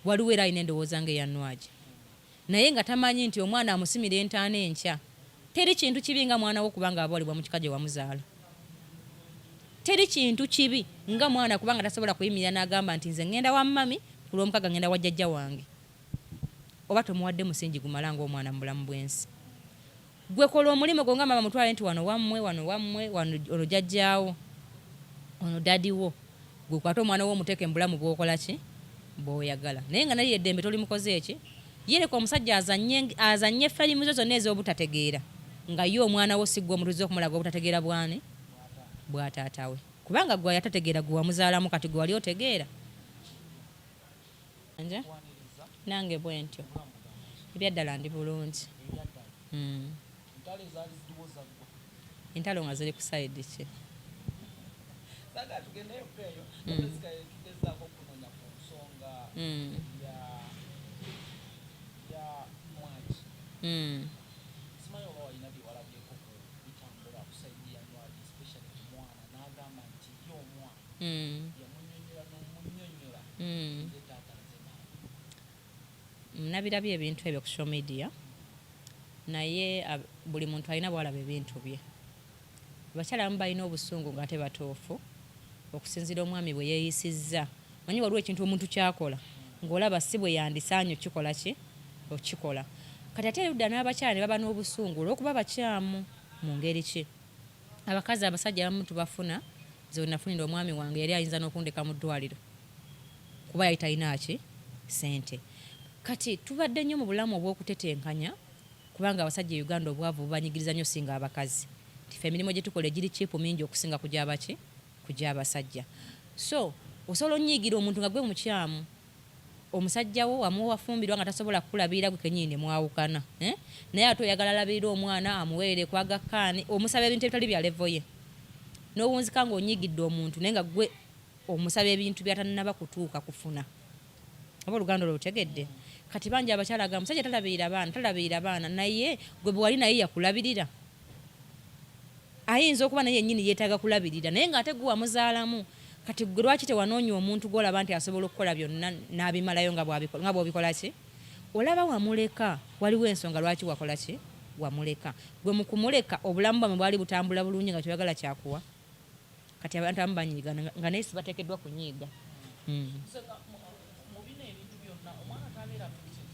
Waliwo era alina endowooza nga eya Nwagi, naye nga tamanyi nti omwana amusimira entaana enkya. Teri kintu kibi nga mwana wo kubanga abalibwa mu kika gye wamuzaala. Teri kintu kibi nga mwana kubanga tasobola kuyimirira n'agamba nti, "Nze ŋŋenda wa mummy, ku Lwomukaaga ŋŋenda wa jjajja wange." Oba tomuwadde musingi gumala ng'omwana mu bulamu bw'ensi. Gwe kola omulimu gwo nga maama, mutwale nti wano wammwe, wano wammwe, wano ono jjajjaawo, ono daddy wo. Gwe kwate omwana wo omuteeke mu bulamu bw'okola ki bw'oyagala, naye nga naye eddembe tolimukoze eki. Yereka omusajja azanye azanye firimu zo zonna ez'obutategeera, nga ye omwana wo si gwe omutuuze okumulaga obutategeera bwani bwa taata we, kubanga gwe yatategeera, gwe wamuzaalamu. Kati gwe wali otegeera nje nange bwe ntyo. Ebyaddala ndi bulungi. Entalo ezaali ziriwo zaggwa? Entalo nga ziri ku side ki? Saagala tugendeyo eyo. Basically tugezaako okunoonya ku nsonga ya Nwagi. Simanyi oba walina bye walabyeko ku bitambula ku side ya Nwagi, especially ku mwana, n'agamba nti ye omwana yamunyonyola n'omunyonyola, nze taata, nze maama. Nabirabye ebintu ebyo ku social media, naye buli muntu alina bwalaba ebintu bye. Abakyala abamu balina obusungu ng'ate batuufu okusinziira omwami bwe yeeyisizza. Manyi waliwo ekintu omuntu kyakola ng'olaba si bwe yandisaanye okikola ki okikola. Kati ate erudda n'abakyala ne baba n'obusungu olw'okuba bakyamu mu ngeri ki. Abakazi, abasajja abamu tubafuna. Nze we nafunira omwami wange, yali ayinza n'okundeka mu ddwaliro kuba yali talina ki sente. Kati tubadde nnyo mu bulamu obw'okutetenkanya, kubanga abasajja e Uganda obwavu bubanyigiriza nnyo singa abakazi. Tife emirimu gye tukola egiri cheap mingi okusinga ku gyabaki ku gy'abasajja. So osobola onyiigira omuntu nga gwe mukyamu. Omusajja wo wamuwafumbirwa nga tasobola kukulabirira, gwe kenyini ne mwawukana, eh? Naye ate oyagala alabirira omwana, amuweerere kwagakkaani, omusaba ebintu ebitali bya level ye, n'owunzika ng'onyiigidde omuntu, naye nga gwe omusaba ebintu byatannaba kutuuka kufuna. Oba oluganda olwo lutegedde? Kati bangi abakyala agamba, "Musajja talabirira baana, talabirira baana." Naye gwe bwe wali naye yakulabirira? Ayinza okuba naye yennyini yeetaaga kulabirira, naye ng'ate gwe wamuzaalamu. Kati gwe lwaki tewanoonya omuntu gw'olaba nti asobola okukola byonna n'abimalayo nga bw'obikola ki? Olaba wamuleka, waliwo ensonga lwaki wakola ki wamuleka. Gwe mu kumuleka, obulamu bwamwe bwali butambula bulungi nga kyoyagala kyakuwa. Kati abantu abamu banyiiga nga naye si bateekeddwa kunyiiga. Nze nga mu bino ebintu byonna, omwana tabeera affected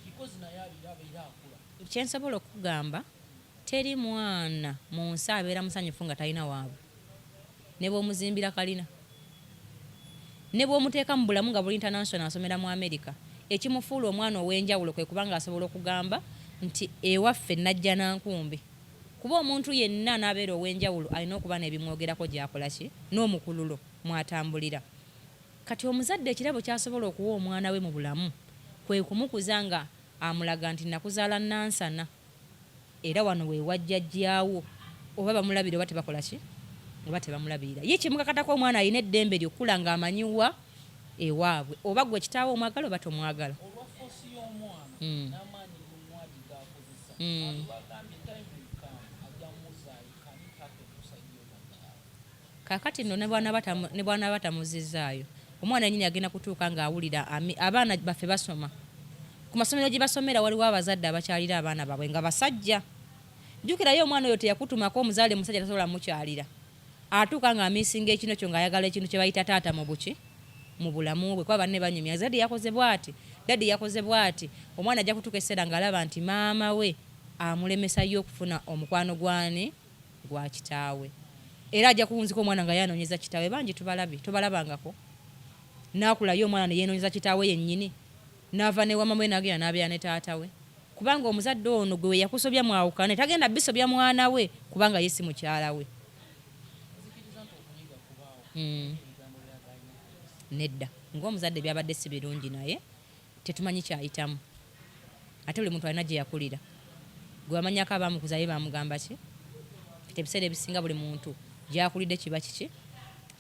because naye abeera abeera akula? Kyensobola okugamba, teri mwana mu nsi abeera musanyufu nga talina waabwe. Ne bw'omuzimbira kalina, ne bw'omuteeka mu bulamu nga buli international, asomera mu America, ekimufuula omwana ow'enjawulo kwe kubanga asobola okugamba nti, "Ewaffe najja nankumbi." Kuba omuntu yenna n'abeera ow'enjawulo alina okuba n'ebimwogerako gy'akola ki n'omukululo mw'atambulira. Kati omuzadde ekirabo ky'asobola okuwa omwana we mu bulamu kwe kumukuza nga amulaga nti, "Nakuzaala Nansana, era wano we wajjajjaawo." Oba bamulabira oba tebakola ki oba tebamulabirira, ye kimukakatako. Omwana alina eddembe ly'okkula ng'amanyiwa ewaabwe, oba gwe kitaawe omwagala oba tomwagala. Olwa force y'omwana n'amaanyi g'omwagi g'akozesa, abantu bagambye time will come ajja muzaayo. Can it happen ku side y'omukyala? Kaakati nno ne bw'anaaba tamuzizzaayo, omwana yennyini agenda kutuuka ng'awulira abaana baffe basoma ku masomero gye basomera, waliwo abazadde abakyalira abaana baabwe nga basajja. Jjukirayo, omwana oyo teyakutumako omuzaale musajja, tasobola mukyalira. Atuuka ng'amissinga ekino kyo, ng'ayagala ekintu kye bayita taata mu buki mu bulamu bwe, kuba banne banyumya, "Daddy yakoze bw'ati, daddy yakoze bw'ati." Omwana ajja kutuuka ekiseera ng'alaba nti maama we amulemesayo okufuna omukwano gwani gwa kitaawe, era ajja kuwunzika omwana nga yanoonyeza kitaawe. Bangi tubalabye, tobalabangako naakulayo omwana ne yeenoonyeza kitaawe yennyini, n'ava ne wamama we n'agenda n'abeera ne taata we, kubanga omuzadde ono gwe we yakusobya mwawukane tagenda bisobya mwana we, kubanga ye si mukyala we. Nzikiriza nti okunyiga kubaawo, ebigambo byagayina. Nedda, ng'omuzadde byabadde si birungi, naye tetumanyi kyayitamu. Ate buli muntu alina gye yakulira. Gwe wamanyako abamukuza ye bamugamba ki? Kati ebiseera ebisinga buli muntu gyakulidde kiba kiki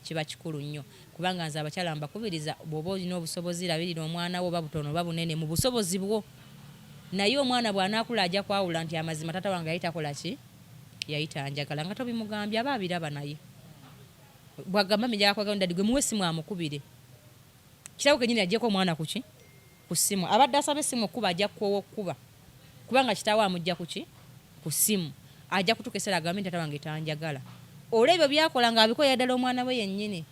kiba kikulu nnyo, kubanga nze abakyala mbakubiriza, bw'oba olina obusobozi, labirira omwana wo, oba butono oba bunene, mu busobozi bwo. Naye omwana bw'anaakula ajja kwawula nti amazima taata wange yali takola ki, yali tanjagala, nga tobimugambye, aba abiraba. Naye bwagamba, "Mami, njagala kwagala daddy," gwe muwe essimu amukubire. Kirabo kenyini agyeko omwana kuki Ku ssimu abadde asaba essimu okkuba, ajja kukoowa okkuba, kubanga kitaawe amujja kuki ku ssimu. Ajja kutuuka eseera agambe nti, "Taata wange tanjagala." Olwebyo byakola ng'abikolera ddala omwana we yennyini.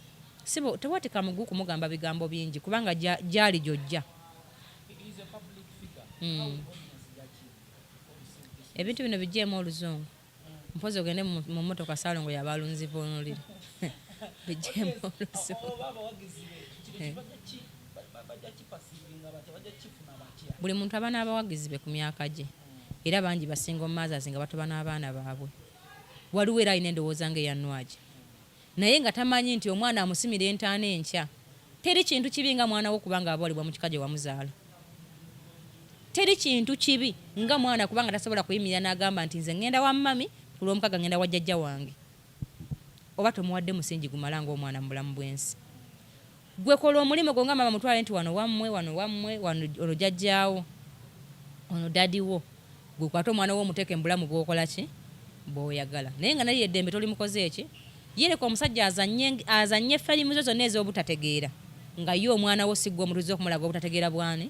Sibo tewatika mugu kumugamba bigambo bingi, kubanga gyali gyojja. Ebintu bino bijjeemu oluzungu, mpozi ogende mu mmotoka Saalongo yaba alunzivuunulira. Bijjeemu oluzungu. Buli muntu aba n'abawagizi be ku myaka gye, era bangi basinga omumazazi nga batoba n'abaana baabwe. Waliwo era alina endowooza nga eya Nwagi, naye nga tamanyi nti omwana amusimira entaana enkya. Teri kintu kibi nga mwana wo kubanga abalibwa mu kika gye wamuzaala. Teri kintu kibi nga mwana kubanga tasobola kuyimirira n'agamba nti, "Nze ŋŋenda wa mummy, ku lwomukaaga ŋŋenda wa jjajja wange." Oba tomuwadde musingi gumala ng'omwana mu bulamu bw'ensi. Gwe kola omulimu gwo nga maama, mutwale nti wano wammwe, wano wammwe, wano ono jjajjaawo, ono daddy wo. Gwe kwata omwana wo omuteeke mu bulamu bw'okola ki bw'oyagala, naye nga naye eddembe tolimukoze eki. Yereka omusajja azanye azanye firimu zo zonna ez'obutategeera, nga ye omwana wo si gwe omutuuze okumulaga obutategeera bwani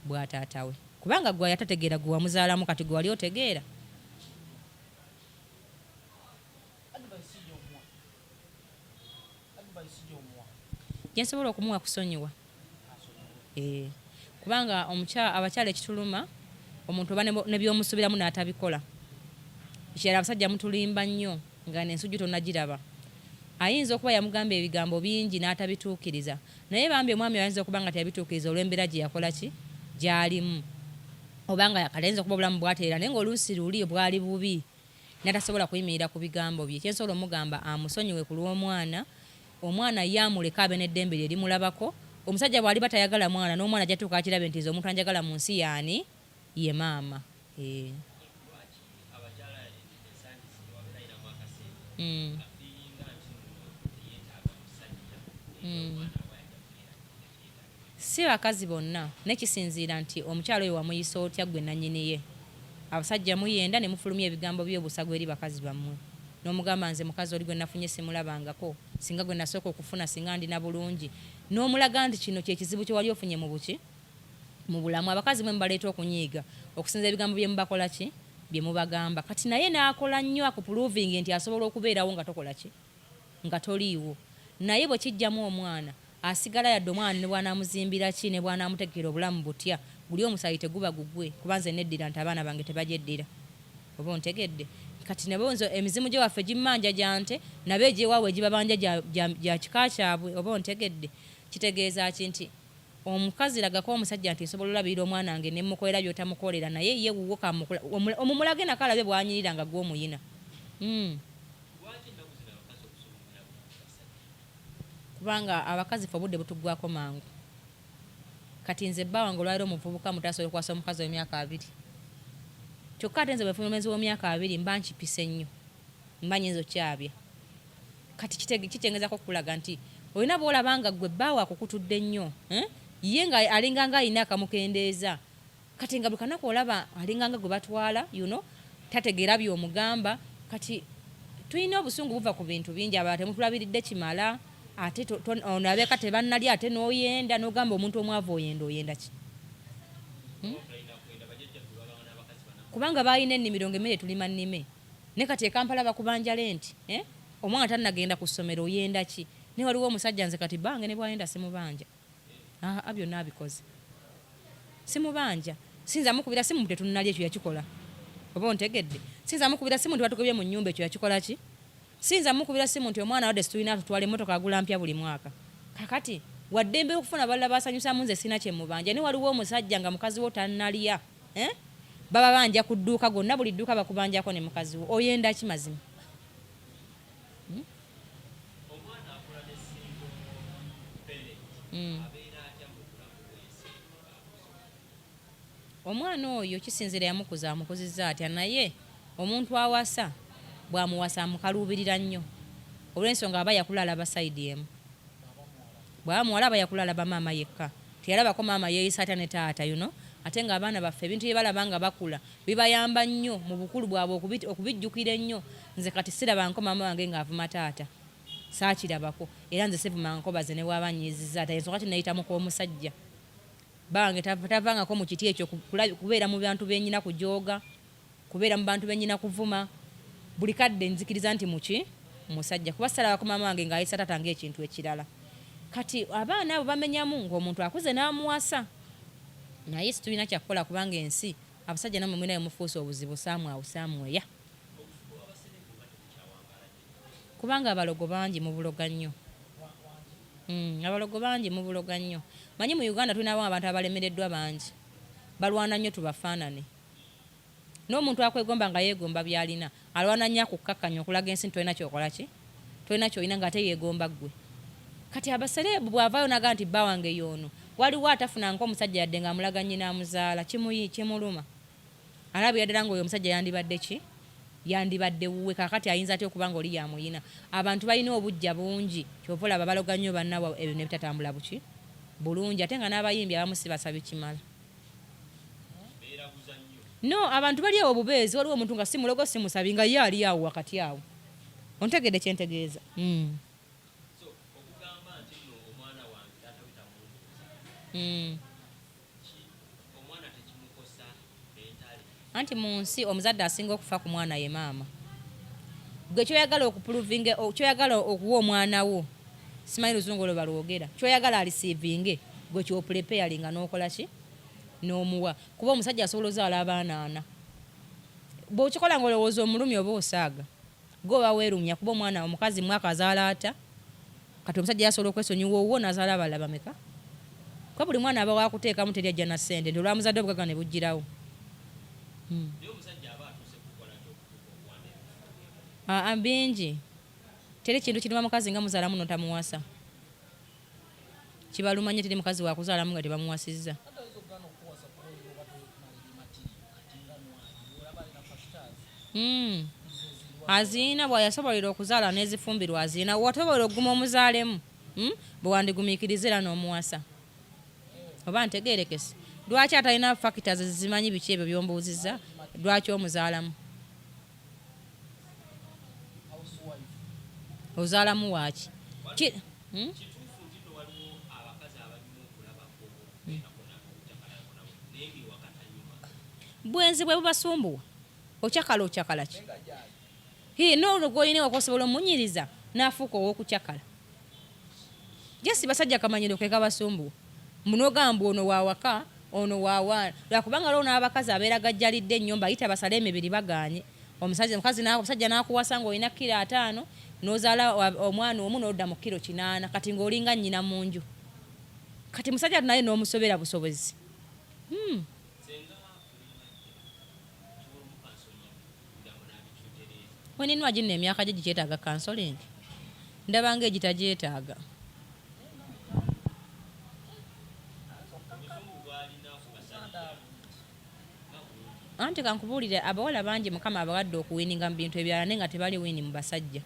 bwa taata we, kubanga gwe yatategeera, gwe wamuzaalamu. Kati gwe wali otegeera. Gye nsobola okumuwa kusonyiwa. Kubanga abakyala ekituluma, omuntu oba ne by'omusuubiramu n'atabikola. Ekirala, abasajja mutulimba nnyo nga n'ensujju tonnagiraba. Ayinza okuba yamugamba ebigambo bingi n'atabituukiriza, naye bambi omwami ayinza okuba nga teyabituukiriza olw'embeera gye yakola ki gy'alimu, oba nga kati ayinza okuba obulamu bwateera, naye ng'oluusi luli bwali bubi n'atasobola kuyimirira ku bigambo bye. Kyensobola omugamba, amusonyiwe ku lw'omwana. Omwana ye amuleke abe n'eddembe lye limulabako. Omusajja bw'aliba tayagala mwana, n'omwana ajatuuka akirabe nti nze omuntu anjagala mu nsi yaani ye maama. Lwaki abakyala ensangi zino wabeera ayinamu akasente afeelinga nti nno teyeetaaga musajja, omwana aba yajja kubeera teyeetaaga? Si bakazi bonna, naye kisinziira nti omukyala oyo wamuyisa otya gwe nannyini ye. Abasajja muyenda ne mufulumya ebigambo by'obusago eri bakazi bammwe, n'omugamba, "Nze mukazi oli gwe nafunye simulabangako, singa gwe nasooka okufuna singa ndina bulungi," n'omulaga nti kino kyekizibu kye wali ofunye mu buki mu bulamu. Abakazi mwe mubaleeta okunyiiga okusinza ebigambo bye mubakola ki bye mubagamba. Kati naye n'akola nnyo akuprovinga nti asobola okubeerawo nga tokola ki nga toliiwo, naye bwe kijjamu omwana asigala, yadde omwana ne bw'anaamuzimbira ki ne bw'anaamutegekera obulamu butya, guli omusaayi teguba gugwe, kuba nze neddira nti abaana bange tebagyeddira. Oba ontegedde? Kati nabo nze emizimu gyewaffe gimmanja gya nte, nabo egyewaabwe egibabanja gya kika kyabwe. Oba ontegedde? Kitegeeza ki nti omukazi lagako omusajja nti nsobola olabirira omwana wange nemukolera by'otamukolera, naye ye wuwo, omumulage nako alabe bw'anyirira nga gw'omuyina. Lwaki ennaku zino abakazi obusungu ku basajja? Kubanga abakazi fe obudde butuggwako mangu. Kati nze bba wange olwaliro omuvubuka muto asobola okuwasa omukazi ow'emyaka 20, kyokka ate nze bwe nfuna w'emyaka 20 mba nkipise nnyo, mba nyinza okyabya. Kati kikyengezako okulaga nti olina bw'olaba nga gwe bbaawe akukutudde nnyo, eh? Ye nga alinga nga alina akamukendeeza. Kati nga buli kanaku olaba alinga nga gwe batwala, tategeera by'omugamba. Kati tulina obusungu buva ku bintu bingi. Abalala temutulabiridde kimala, ate ono abeeka tebannalya, ate n'oyenda n'ogamba omuntu omwavu oyenda oyenda ki? Olina kwenda bajjajjaffe babanga n'abakazi bana. Kubanga balina ennimiro ng'emmere tulima nnime, ne kati e Kampala bakubanja rent, eh? Omwana tannagenda ku ssomero, oyenda ki? Naye waliwo omusajja, nze kati bange ne bwayenda simubanja. Aa, byonna abikoze, simubanja. Sinza mukubira simu tetunnalya, ekyo yakikola. Oba ontegedde? Sinza mukubira simu nti batugobye mu nnyumba, ekyo yakikola ki. Sinza mukubira simu nti omwana wadde situlina atutwala, emmotoka agula mpya buli mwaka. Kakati waddembe okufuna balala basanyusamu, nze sina kyemubanja. Naye waliwo omusajja nga mukazi wo tannalya, eh? Baba banja ku dduuka gonna, buli dduuka bakubanjako ne mukazi wo, oyenda ki mazima? Omwana akula ne single parent abeera atya mu bulamu bw'ensi? Omwana oyo kisinzira yamukuza amukuzizza atya, naye omuntu awasa bw'amuwasa amukaluubirira nnyo, olw'ensonga aba yakula alaba side emu. Bw'aba muwala aba yakula alaba maama yekka, teyalabako maama yeeyisa atya ne taata. Ate ng'abaana baffe ebintu bye balaba nga bakula bibayamba nnyo mu bukulu bwabwe okubijjukira ennyo. Nze kati sirabanko maama wange ng'avuma taata, saakirabako, era nze sivuma nkobaze ne bw'aba nnyiizizza ata. Ensonga ki nayitamu kw'omusajja. Bange tavangako mu kiti ekyo kubeera mu bantu benyina kujooga, kubeera mu bantu benyina kuvuma. Buli kadde nzikiriza nti muki musajja, kuba salabako maama wange ng'ayisa taata ng'ekintu ekirala. Kati abaana abo bamenyamu ng'omuntu akuze n'amuwasa, naye situlina kyakukola kubanga ensi abasajja namwe mwinayo mufuuse obuzibu saamwawo saamweya, kubanga abalogo bangi mubuloga nnyo. Abalogo bangi mubuloga nnyo. Manyi mu Uganda tulinawo abantu abalemereddwa bangi, balwana nnyo tubafaanane. N'omuntu akwegomba nga yeegomba by'alina, alwana nnyo akukkakkanya okulaga ensi nti tolina ky'okola ki, tolina ky'olina, ng'ate yeegomba ggwe. Kati abasereebu bw'avaayo n'agamba nti bba wange y'ono, waliwo atafunangako omusajja yadde ng'amulaga nnyina amuzaala, kimuluma. Alabira ddala ng'oyo omusajja yandibadde ki, yandibadde wuwe. Kaakati ayinza atya okuba ng'oli y'amuyina? Abantu balina obuggya bungi, ky'ova olaba baloga nnyo bannaabwe ebyo ne bitatambula buki bulungi, ate nga n'abayimbi abamu si basabi kimala. No, abantu bali awo bubeezi, waliwo omuntu nga si mulogo si musabi nga ye ali awo wakati awo. Ontegedde kye ntegeeza? So okugamba nti nno omwana wange taata we tamumbuuza, omwana tekimukosa mentally? Anti mu nsi omuzadde asinga okufa ku mwana ye maama. Gwe kyoyagala okupuluvinga, kyoyagala okuwa omwana wo, simanyi luzungu olwo balwogera, kyoyagala areceivinge, gwe kyopreparinga n'okola ki, n'omuwa. Kuba omusajja asobola ozaala abaana ana. Bw'okikola ng'olowooza omulumi oba osaaga, gwe oba weerumya, kuba omwana omukazi mwaka azaala ata. Kati omusajja yasobola okwesonyiwa owuwo n'azaala abalala bameka? Kuba buli mwana aba wakuteekamu, teri ajja na ssente nti olwamuzadde obugagga ne buggyirawo. Naye omusajja aba atuuse kukola ki okutuuka okuwanda ebintu? Aa, bingi. Teri kintu kiruma mukazi nga muzaalamu n'otamuwasa. Kibaluma nnyo, teri mukazi wakuzaalamu nga tebamuwasizza. Ate ayinza okugaana okukuwasa kuba oli oba tomaliri material, kati nga Nwagi olaba alina factors Aziina bw'ayasobolera okuzaala n'ezifumbirwa aziina, watobolera okuguma omuzaalemu, Bwe wandigumiikiriza era n'omuwasa. Oba ntegeerekese? Lwaki atalina factors zimanyi biki ebyo by'ombuuzizza, lwaki omuzaalamu? Housewife. Ozaalamu waaki? Kituufu nti nno waliwo abakazi abanyuma okulabako, okubeerako nabo, okukyakalako nabo, naye ng'ewaka tanyuma? Bwenzi bwe bubasumbuwa. Okyakala okyakala ki? Naye nga gyali. Hii, n'olwo gw'olina ewaka osobola omunyiriza n'afuuka ow'okukyakala. Just basajja kamanyiro ke kabasumbuwa. Mbu n'ogamba ono wa waka, ono wa lwakubanga waliwo n'abakazi abeeragajjalidde ennyo mbayita basale emibiri bagaanye. Omusajja omukazi omusajja n'akuwasa ng'olina kiro 50, n'ozaala omwana omu n'odda mu kiro 8, kati ng'olinga nnyina mu nju. Kati musajja naye n'omusobera busobozi. Senga olimajja osobola omucounselinga ebigambo n'abikyotereeza? Winnie Nwagi nno emyaka gye gikyetaaga counseling? Ndaba ng'egitagyetaaga. Obusungu bw'alina ku basajja nga bungi. Anti kankubuulire, abawala bangi Mukama abawadde okuwininga mu bintu ebirala naye nga tebali win mu basajja.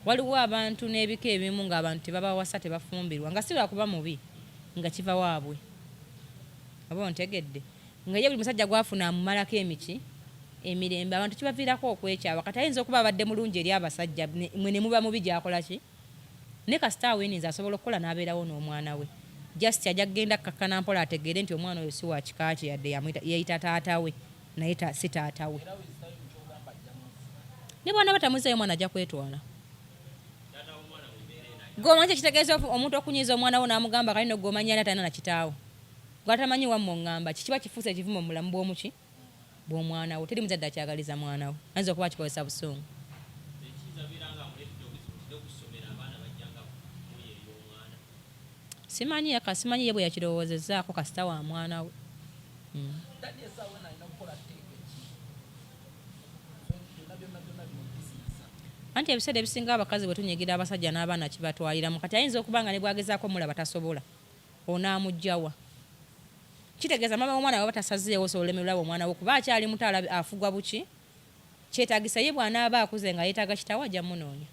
Waliwo abantu n'ebika ebimu ng'abantu tebabawasa, tebafumbirwa, nga si lwakuba mubi, nga kiva waabwe. Oba ontegedde? Nga ye buli musajja gw'afuna amumalako emiki emirembe, abantu kibaviirako okwekyawa. Kati ayinza okuba abadde mulungi eri abasajja, mwe ne muba mubi gy'akola ki? Naye kasita awininze asobola okukola n'abeerawo n'omwana we. Just ajja kugenda akkakkana mpola ategeere nti omwana oyo si wa kika kye, yadde yeeyita taata we naye si taata we. Era with time kyogamba ajja muzza? Ne bw'anaaba tamuzzeeyo, omwana ajja kwetwala. Taata w'omwana mu mbeera eno alina Gwe omanyi kyekitegeeza omuntu okunyiiza omwana wo n'amugamba kali no gw'omanyi ani atalina na kitaawo? Gw'atamanyi wammwe oŋŋamba ki? Kiba kifuuse ekivumo mu bulamu bw'omuki bw'omwana wo. Teri muzadde akyagaliza mwana we. Ayinza okuba akikozesa busungu. Ekiyinza beera nga amuleetedde obuzibu nti ne ku ssomero abaana bajjanga kumuyeeya omwana. Simanyi yaka, simanyi ye bwe yakirowoozezzaako, kasita wa mwana we. Daddy, essaawa eno alina kukola tteeka ki byonna byonna byonna bino biziyiza? Anti ebiseera ebisinga abakazi bwe tunyigira abasajja n'abaana kibatwaliramu. Kati ayinza okuba nga ne bw'agezaako omulaba tasobola. Onaamuggya wa? Kitegeeza maama w'omwana bw'aba tasazeewo osobola olemererwa olaba omwana wo kuba akyali muto afugwa buki. Kyetaagisa ye bw'anaaba akuze nga yeetaaga kitaawe ajja munoonya.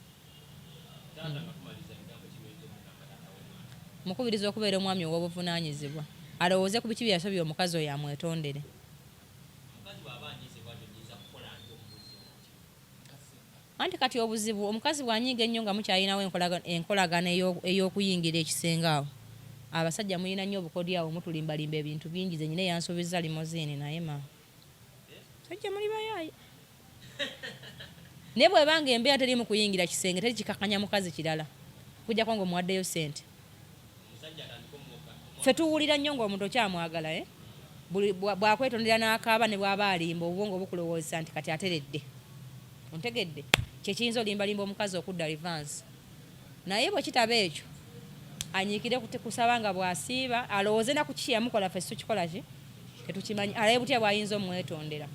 Taata, nga tumaliriza, bigambo ki by'oyinza okugamba taata w'omwana? Mukubiriza okubeera omwami ow'obuvunaanyizibwa. Alowooze ku biki bye yasobya omukazi oyo amwetondere. Omukazi bw'aba anyiize bw'atyo, nnyinza kukola ntya omumuzza omutima? Anti kati obuzibu omukazi bw'anyiiga ennyo nga mukyalinawo enkolagano ey'okuyingira ekisenge awo. Abasajja mulina nnyo obukodyo awo, mutulimbalimba ebintu bingi. Ze nyina eyansuubiza limousine, naye ma sajja muli bayaaye. Naye bwebanga embeera teri mu kuyingira kisenge, teri kikakanya mukazi kirala kujjako ng'omuwaddeyo ssente. Omusajja atandika omuwoka. Ffe tuwulira nnyo ng'omuntu okyamwagala, eh? Buli bw'akwetondera n'akaaba ne bw'aba alimba, obwongo bukulowoozesa nti kati ateredde. Ontegedde? Kyekiyinza olimbalimba omukazi okudda reverse. Naye bwe kitaba ekyo, anyiikire kusaba nga bw'asiiba, alowooze na ku kiki yamukola. Ffe tukikola ki tetukimanyi, alabe butya bw'ayinza omwetondera.